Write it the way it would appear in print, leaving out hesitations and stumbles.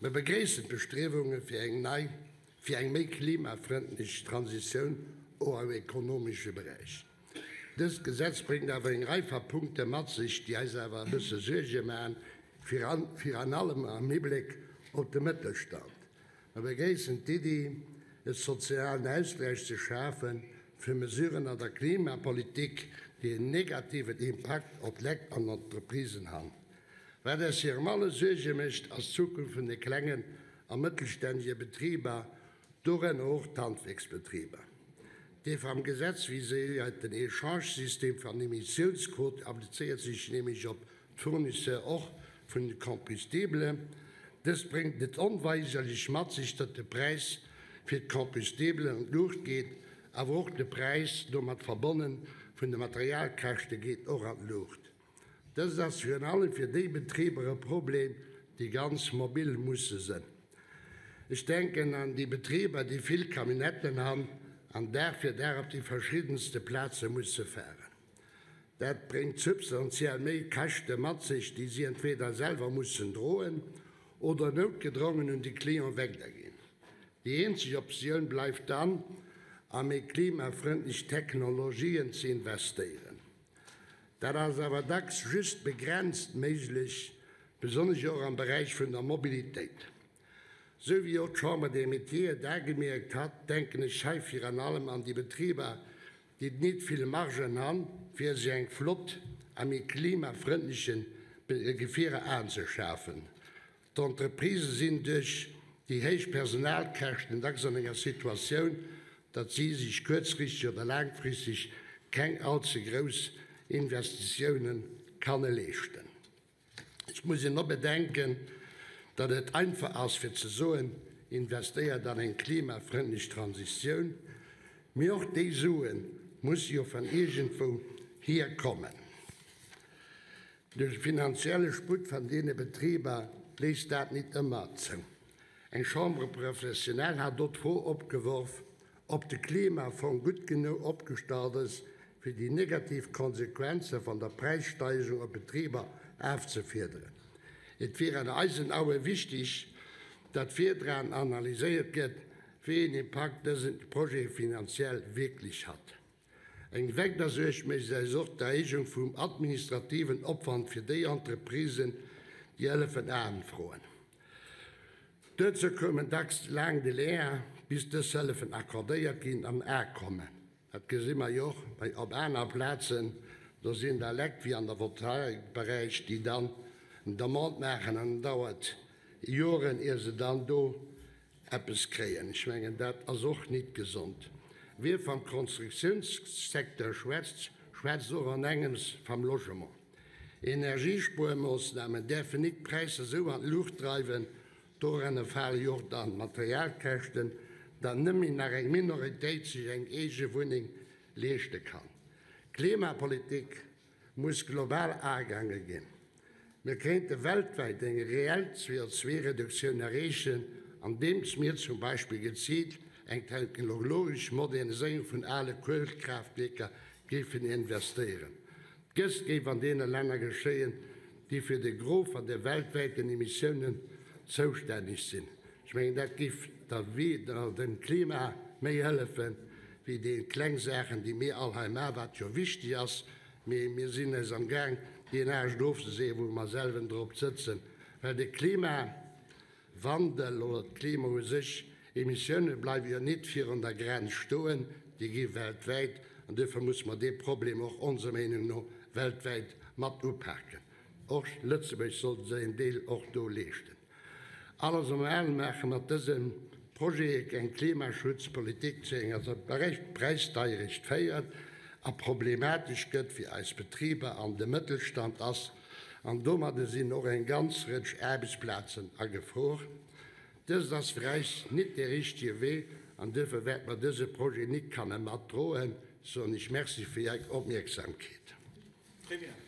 Mir begréissen d'Bestriewunge fir eng nei, fir eng méi klimafrëndlech Transitioun och am ekonomesche Beräich. Dëst Gesetz bréngt awer eng Rei va Punkte mat sech, déi eis awer e bësse Suerge maachen, virun allem am Hibléck op de Mëttelstand. Mer begréissen d'Iddi, e sozialen Ausgläich ze schafe fir Mesuren an der Klimapolitik, déi en negativen Impakt op d'Lekt an Entreprisen han. Wat eis virun allem Suerge mécht, ass d'Zukunft vun de klengen a mëttelstännege Betriber, dorënner och d'Handwierksbetriber. Dee vam Gesetz viséierten Echangesystem van Emissiounsquote applizéiert sech nämlech op d'Fournisseur och vun de Combustibelen. Dëst bréngt et onweigerlech mat sech, datt de Präis fir d'Combustibelen an d'Luucht geet, awer och de Präis, domat verbonnen, vun de Materialkäschte geet och an d'Luucht. Dëst ass virun allem fir déi Betriber e Problem, déi ganz mobil musse sënn. Ech denken an déi Betriber, déi vill Camionnetten han an Dag fir Dag op déi verschiddenste Plaze musse faren. Dat bréngt substantiell méi Käschte mat sech, déi si entweder selwer mussen droen oder noutgedrongen un de Client wegderginn. Déi eenzeg Optioun bleift dann, a méi klimafrëndlech Technologien ze investéieren. Dat ass awer dacks just begrenzt méiglech, besonnesch och am Beräich vun der Mobilitéit. Sou wéi och d'Chambre des Métiers et agemierkt hat, denken ech hei virun allem an déi Betriber, déi nit vill Margen han, fir sech eng Flott a méi klimafrëndleche Gefierer aanzeschafen. D'Entreprisë sinn duerch déi héich Personalkäschten dacks an enger Situatioun, datt si sech kuerzfristeg oder laangfristeg keng allze grouss Investitioune kanne leeschten. Et muss een och bedenken, datt et einfach ass fir ze soen, investéiert an eng klimafrëndlech Transitioun, mee och déi Sue musse jo vun iergendwou hier kommen. De finanzielle Sputt van deene Betriber léisst dat nit ëmmer zou. Eng Chambre professionnelle hat do d'Fro opgeworf, ob de Klimafong gutt genou opgestallt ass, fir déi negativ Konsequenze van der Präissteigerung op d'Betriber afzefiederen. Et wier an eisen Aue wichtig, datt virdraan analyséiert gëtt, wéi een Impakt dësen Projet finanziell wierklech hat. Eng weider Suerg mécht eis och d'Erhéijung vum administrativen Opwand fir déi Entreprisen, déi Hëllefen anfroen. Duerzou koumen dacks laang Delaien, bis dës Hëllefen accordéiert ginn an akommen. Dat gesi mer jo och bei op aner Plazen, do sinn der Lekt wéi an der Voltaikberäich, déi dann en Demande maachen an et dauert Joren, ier se dann do eppes kréien. Ech mengen, dat ass och nit gesond. Wie vam Konstruktiounssecteur schwätzt, schwätzt och an engems vam Logement. Energiespuermoossnamen däerfen nit d'Präisser esou an d'Luucht dreiwen, Doranner fale jo och dann d'Materialkäschten, datt nëmme nach eng Minoritéit sech eng eege Wunneng leeschte kann. D'Klimapolitik muss global agaange ginn. Mir kéinte weltwäit eng reell CO2-Reduktioun erreechen, andeems mir zum Beispill geziilt eng technologesch Moderniséierung vun ale Kuelekraaftwierker géifen investéieren. Dëst géif an deene Länner geschéien, déi fir de Gros van de weltwäiten Emissiounen zoustänneg sinn. Ech mengen, dat géif dem Klima méi hëllefen, wéi déi kleng Saachen, déi mir all hei maachen, wat jo wichteg ass, mee mir sinn eis am Gaang, deen Aascht ofzeseeën, wou mer selwen drop sëtzen, well de Klimawandel oder d'Klima u sech, Emissioune bleiwe jo nit virun der Grenz stoen, déi gi weltwäit, an duerfir musse mer dee Problem och onser Meenung no weltwäit mat upaken. Och Lëtzebuerg sollt säin Deel och do leeschten. Alles am Alem maache mat dësem Projet eng Klimaschutzpolitik zu enger Präisdeierecht féiert a problematesch gëtt fir eis Betriber an de Mëttelstand ass, an domadde sinn och eng ganz Rëtsch Aarbechtsplazen a Gefor. Dëst ass fir eis nit dee richtege Wee an duerfir wäerte mer dëse Projet nit kanne matdroen, soen ech Merci fir Är Opmierksamkeet. Très bien.